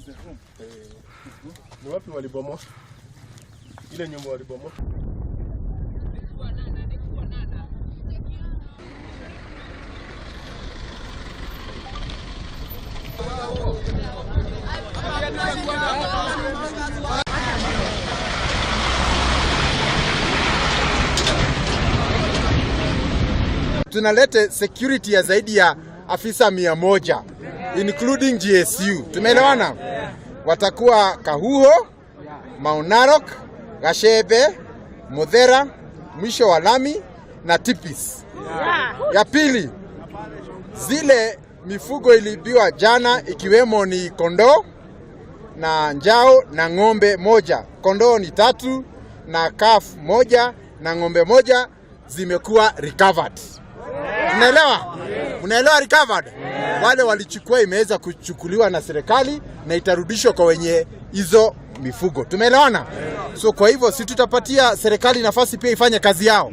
Is the home. Ni wapi walibomoa? Ile nyumba walibomoa? Tunalete security ya zaidi ya afisa 100 including GSU. Tumeelewana? Watakuwa Kahuho, Mau Narok, Gashebe, Muthera, mwisho wa lami na Tipis. Ya pili, zile mifugo iliibiwa jana ikiwemo ni kondoo na njao na ng'ombe moja. Kondoo ni tatu na calf moja na ng'ombe moja zimekuwa recovered. Mnaelewa? Mnaelewa recovered? Wale walichukua imeweza kuchukuliwa na serikali na itarudishwa kwa wenye hizo mifugo. Tumeelewana? So kwa hivyo si tutapatia serikali nafasi pia ifanye kazi yao.